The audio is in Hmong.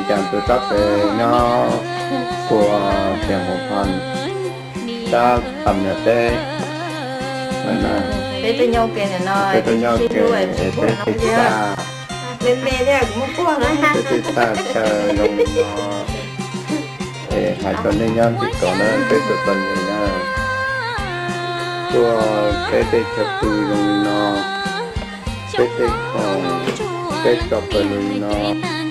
ncaas tus sab pem nyob puag tias mus pha sab Tam Niam teb. Peb tuaj nyob ke es peb tij tag, peb tij tag chaw zoo li no es hais rau nej nyob tim ko na, peb tus txom nyem na, tuaj peb tej chaw pw zoo li no, peb tej khoom, peb tso pawg lug li no.